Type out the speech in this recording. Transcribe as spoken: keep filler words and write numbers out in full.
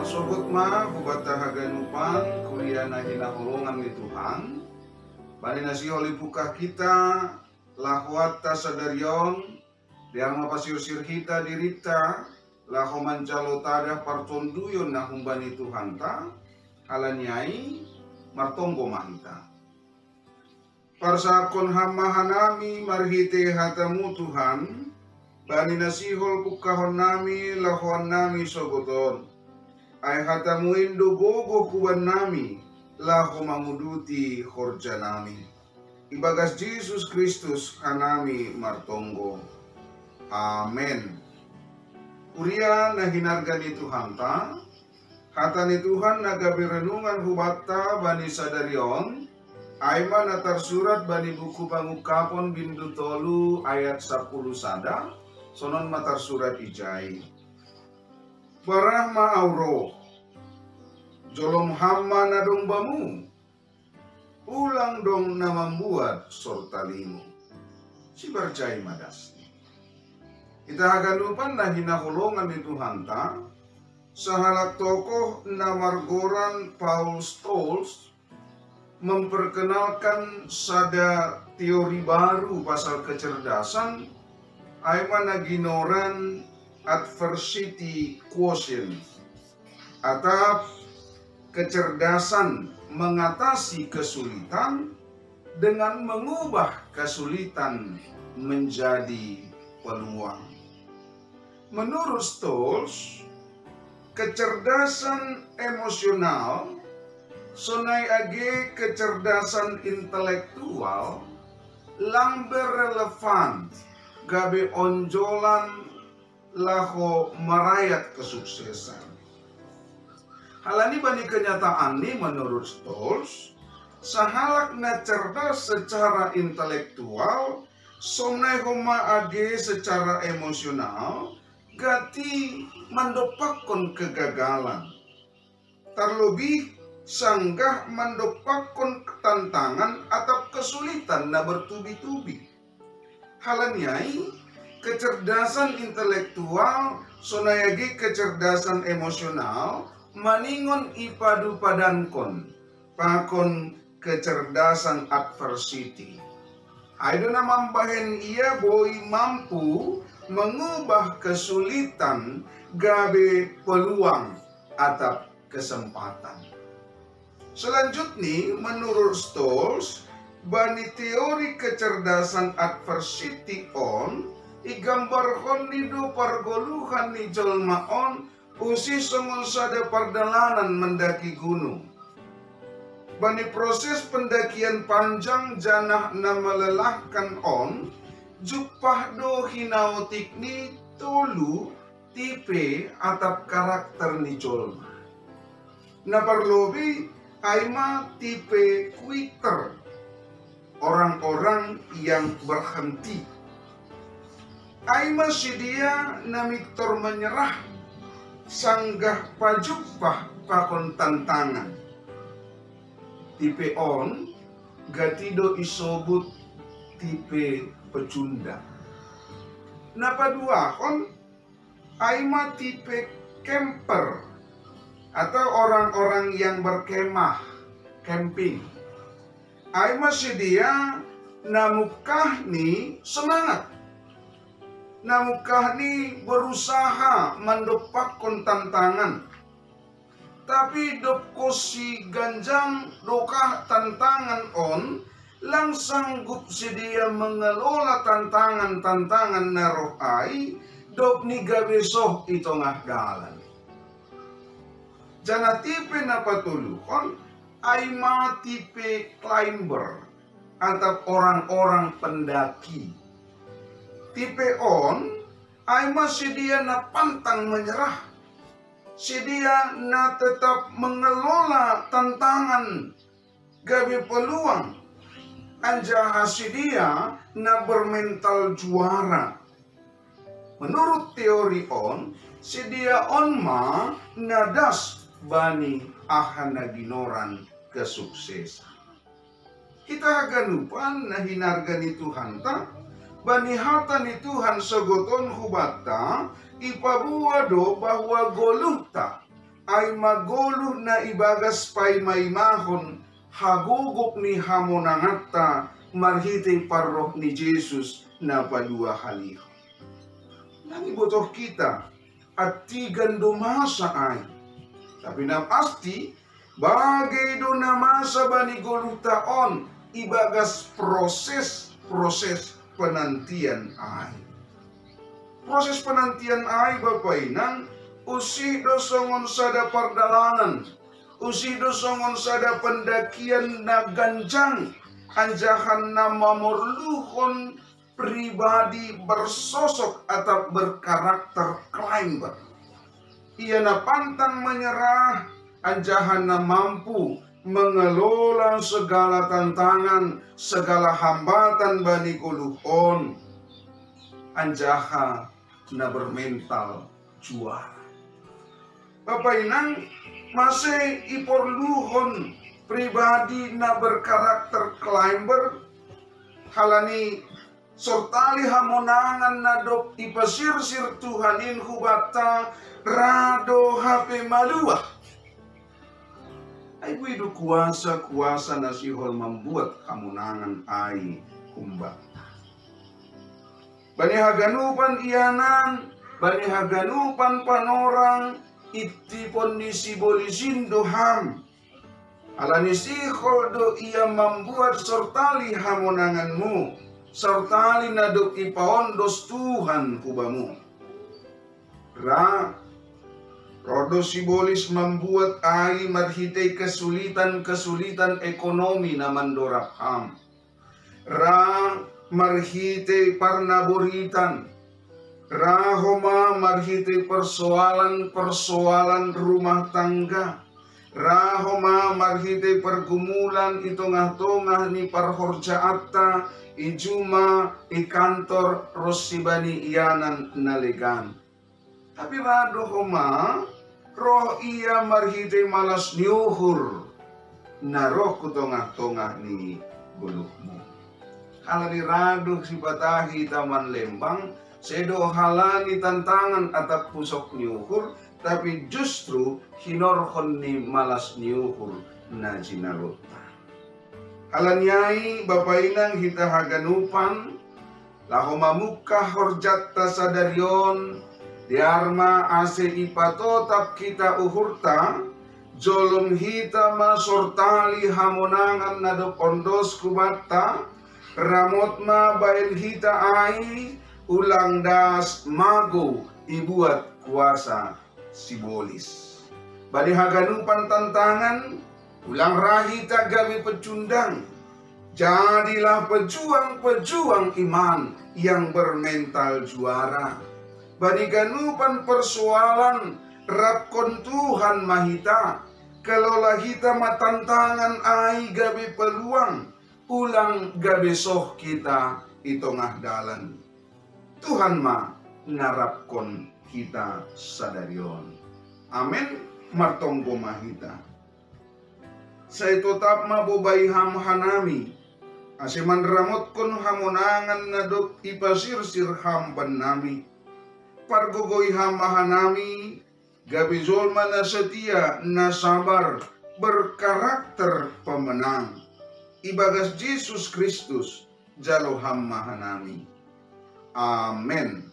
Sogot ma hubata haganupan kuria na hinaholongan ni Tuhan. Bani nasihol ipukah kita laho atta sadari on, dear mapasirsir hita dirita laho manjalo tadah partonduyon na humbani Tuhanta. Halani ai martonggo ma hita. Parsahapkon Ham ma hanami marhitei hataMu Tuhan, bani nasihol pungkahonnami lahoannami sogot on. Ai hataMu in do gogoh hubannami laho manguduti horjanami. Ibagas Jesus Kristus hanami martonggo. Amen. Kuria na hinarga ni Tuhanta, hata ni Tuhan na gabe renungan hubanta bani sadari on, ai ma na tarsurat bani buku Pangungkapon bindu tolu ayat sapuluh sada, sonon ma tarsurat ijai. Barah ma Ahu ro, jolom Ham ma na dong bamu, ulang dong na mambuat sortalimu. Sibarjai ma dasni. Hita haganupan na hinaholongan ni Tuhanta, sahalak tokoh na margoran Paul Stoles memperkenalkan sada teori baru pasal kecerdasan, ai ma na ginoran adversity quotient, atau kecerdasan mengatasi kesulitan dengan mengubah kesulitan menjadi peluang. Menurut Stoles, kecerdasan emosional sonai age kecerdasan intelektual lang berrelevan gabe onjolan laho marayat kesuksesan. Halani bani kenyataanni menurut Stoles, sahalak na cerdas secara intelektual sonai homa age secara emosional gati mandompakkon kegagalan. Tarlobih sanggah mandompakkon tantangan atau kesulitan na bertubi-tubi. Halani ai, kecerdasan intelektual sonai age kecerdasan emosional maningon ipadu-padankon pakon kecerdasan adversity. Ai do na mambahen ia boi mampu mengubah kesulitan gabe peluang atau kesempatan. Selanjutni, menurut Stoles, bani teori kecerdasan adversity on, igambarhon ni do pargoluhan ni jolma on usih songon sada pardalanan mendaki gunung. Bani proses pendakian panjang janah na melelahkan on, jumpah do hinaotikni tolu tipe atap karakter ni jolma. Na parlobei ai ma tipe quitter, orang-orang yang berhenti. Ai ma sidea na mintor menyerah sanggah pajumpah pakon tantangan. Tipe on gati do isobut tipe pecunda. Na paduahon ai ma tipe camper atau orang-orang yang berkemah, camping. Ai ma sidea na mungkah ni semangat, na mungkah ni berusaha mandompakkon tantangan. Tapi dob konsi ganjang dokah tantangan on, lang sanggup sidea mengelola tantangan-tantangan na roh ai, dob ni gabe soh i tongah dalan. Janah tipe na patoluhon ai ma tipe climber atap orang-orang pendaki. Tipe on ai ma sidea na pantang menyerah, sidea na tetap mengelola tantangan gabe peluang, anjaha sidea na bermental juara. Menurut teori on, sidea on ma na das bani aha na ginoran kesuksesan. Hita haganupan na hinarga ni Tuhanta, bani hata ni Tuhan sogot on hubanta, ipaboa do bahwa goluhta, ay magoluh na ibagas paymaymahon hagogop ni hamonanganta marhitey parroh ni Jesus na paduahalihon. Lang ibotoh kita, antigan do masa ay. Tapi na pasti, bagey do na masa bani goluhta on ibagas proses, proses penantian ay. Proses penantian ay, Bapa Inang, usih do songon sada pardalanan, usih do songon sada pendakian na ganjang, anjaha na mamorluhon pribadi bersosok atau berkarakter climber. Ia na pantang menyerah, anjaha na mampu mengelola segala tantangan, segala hambatan bani goluh on, anjaha na bermental juara. Bapa Inang, mase iporluhon pribadi na berkarakter climber? Halani sortali hamonangan na dob ipasirsir Tuhan in hubanta ra do hape maluah. Ai boi do kuasa-kuasa na sihol mambuat hamonangan ai humbanta. Bani haganupan ianan, bani haganupan panorang, intipon ni sibolis in do ham. Halani sihol do ia mambuat sortali hamonanganmu, sortali na dob ipaondos Tuhan hubamu. Ra, roh do sibolis mambuat ai marhitei kesulitan-kesulitan ekonomi na mandorab ham. Ra marhitei parnaboritan. Ra homa marhitei persoalan-persoalan rumah tangga. Ra homa marhitei pergumulan i tongah-tongah ni parhorjaanta, i juma, i kantor, ronsi bani ianan na legan. Tapi ra do homa roh ia marhitei malas ni uhur na roh hu tongah-tongah ni goluhmu. Halani ra do sipata hita manlembang, sedo halani tantangan atap pusok ni uhur, tapi justru hinorhon ni malas ni uhur na jinalonta. Halani ai, Bapa Inang hita haganupan, laho mamungkah horjanta sadari on, dear ma ase ipatotap hita uhurta, jolom hita ma sortali hamonangan na dob ondos hubanta, ramot ma bahen hita ai, ulang das magou ibuat kuasa sibolis. Bani haganupan tantangan, ulang ra hita gabe pecundang. Jadilah pejuang-pejuang iman yang bermental juara. Bani ganupan persoalan, rapkon Tuhan ma hita. Kelola hita ma tantangan ai gabe peluang, ulang gabe soh hita i tongah dalan. Tuhan ma na rapkon hita sadari on. Amen. Martonggo ma hita. Sai totap ma bobai ham hanami, ase manramotkon hamonangan na dob ipasirsir ham bannami. Pargogoi ham ma hanami, gabe jolma na setia, na sabar, berkarakter pemenang. Ibagas Jesus Kristus, jalo ham ma hanami. Amen.